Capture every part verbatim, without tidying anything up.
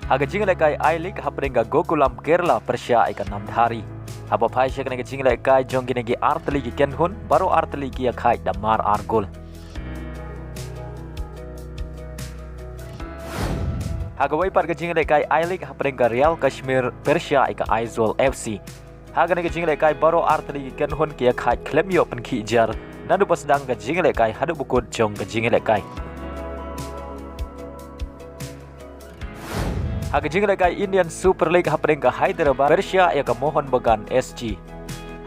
Ha ka jingïalehkai I-League hapdeng ka Gokulam Kerala pyrshah ïa ka Namthari. Haba phai sha kane ka jingïalehkai jong kine ki artylli ki kynhun, baroh artylli ki ïakhaid da mar ar gol. Ha kawei pat ka jingïalehkai I-League hapdeng ka Real Kashmir pyrshah ïa ka Aizawl F C. Ha kane ka jingïalehkai baroh artylli ki kynhun ki ïakhaid khlem ïoh pynkhih jar naduh ba sdang ka jingïalehkai haduh ba kut jong ka jingïalehkai. Ha ka jingïalehkai Indian Super League hapdeng ka Hyderabad pyrshah ïa ka Mohun Bagan S G.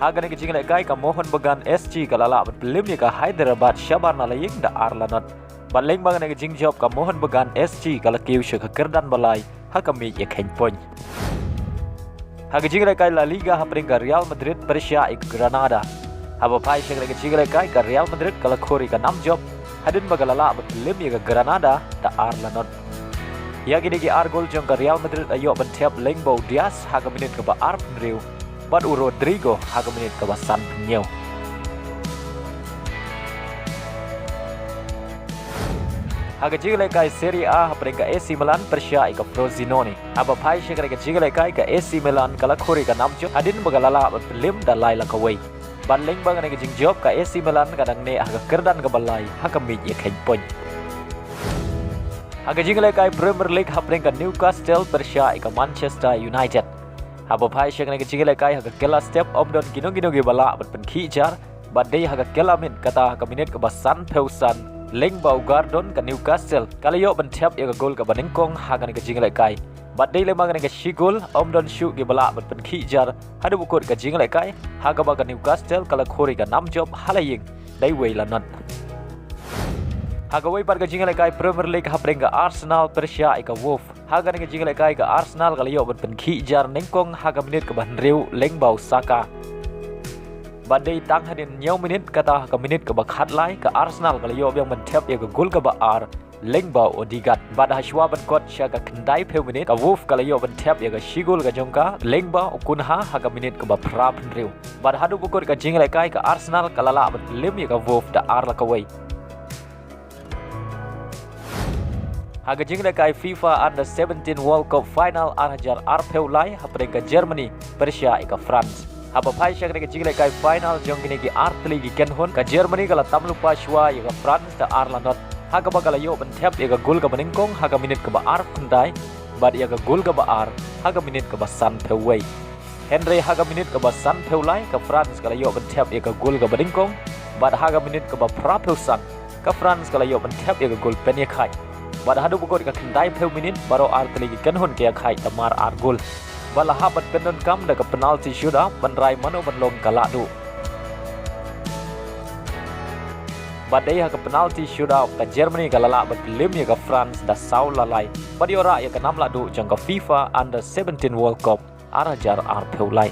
Ha kane ka jingïalehkai ka Mohun Bagan S G ka la lah ban pynlem ïa ka Hyderabad shabar na la ïing da ar la not. Bad lyngba kane ka jingjop ka Mohun Bagan S G ka la kiew sha ka kyrdan ba lai ha ka miej ïakheiñ point. Ha ka jingïalehkai La Liga hapdeng ka Real Madrid pyrshah ïa ka Granada. Haba phai sha kane ka jingïalehkai ka Real Madrid ka la khur ïa ka nam jop hadien ba ka la lah ban pynlem ïa ka Granada da ar la not. Ïa kine ki ar gol jong ka Real Madrid la ïoh ban thep lyngba u Diaz ha ka minit kaba arphew hynriew bad u Rodrygo ha ka minit kaba sanphew hynñiew. Ha ka jingïalehkai Serie A hapdeng ka A C Milan pyrshah ïa ka Frosinone. Haba phai sha kane ka jingïalehkai ka A C Milan ka la khur ïa ka nam jop hadien ba ka la lah ban pynlem da lai la kawei. Bad lyngba kane ka jingjop ka A C Milan ka dang neh ha ka kyrdan kaba lai ha ka miej ïakheiñ point. Ha ka jingïalehkai Premier League hapdeng ka Newcastle pyrshah ïa ka Manchester United. Haba phai sha kane ka jingïalehkai ha ka kylla step ym don kino kino kiba lah ban pynkhih jar. Bad dei ha ka kylla miet kata ha ka minit kaba sanphew san lyngba u Gordon ka Newcastle ka la ïoh ban thep ïa ka gol kaba nyngkong ha kane ka jingïalehkai. Bad dei lyngba kane ka shi gol ym don shuh kiba lah ban pynkhih jar haduh ba kut ka jingïalehkai ha kaba ka Newcastle ka la khur ïa ka nam jop ha la ïing da iwei la not. Ha kawei pat ka jingïalehkai Premier League hapdeng ka Arsenal pyrshah ïa ka Wolves. Ha kane ka jingïalehkai ka Arsenal ka la ïoh ban pynkhih jar nyngkong ha ka minit kaba hynriew lyngba u Saka. Bad dei tang hadien hynñiew minit kata ha ka minit kaba khatlai ka Arsenal ka la ïoh biang ban thep ïa ka gol kaba ar lyngba u Odegaard. Bad ha shuwa ban kot sha ka khyndaiphew minit ka Wolves ka la ïoh ban thep ïa ka shi gol ka jong ka lyngba u Cunha ha ka minit kaba phraphew hynriew. Bad haduh ba kut ka jingïalehkai ka Arsenal ka la lah ban pynlem ïa ka Wolves da ar la kawei. Ha ka jingïalehkai FIFA Under seventeen World Cup Final ar hajar arphew lai hapdeng ka Germany pyrshah ïa ka France. Haba phai sha kane ka jingïalehkai final jong kine ki artylli ki kynhun ka Germany ka la tam lypa shuwa ïa ka France da ar la not. Ha kaba ka la ïoh ban thep ïa ka gol kaba nyngkong ha ka minit kaba arphew khyndai bad ïa ka gol kaba ar ha ka minit kaba sanphew wei. Hynrei ha ka minit kaba sanphew lai ka France ka la ïoh ban thep ïa ka gol kaba nyngkong bad ha ka minit kaba phraphew san ka France ka la ïoh ban thep ïa ka gol pynïakhaid. Bad haduh ba kut ka khyndaiphew minit baroh artylli ki kynhun ki ïakhaid da mar ar gol. Bad la hap ban pyndonkam da ka penalty shootout ban rai mano ban long ka lahduh. Bad dei ha ka penalty shootout ka Germany ka la lah ban pynlem ïa ka France da saw la lai bad ïoh rah ïa ka nam lahduh jong ka FIFA Under seventeen World Cup ar hajar arphew lai.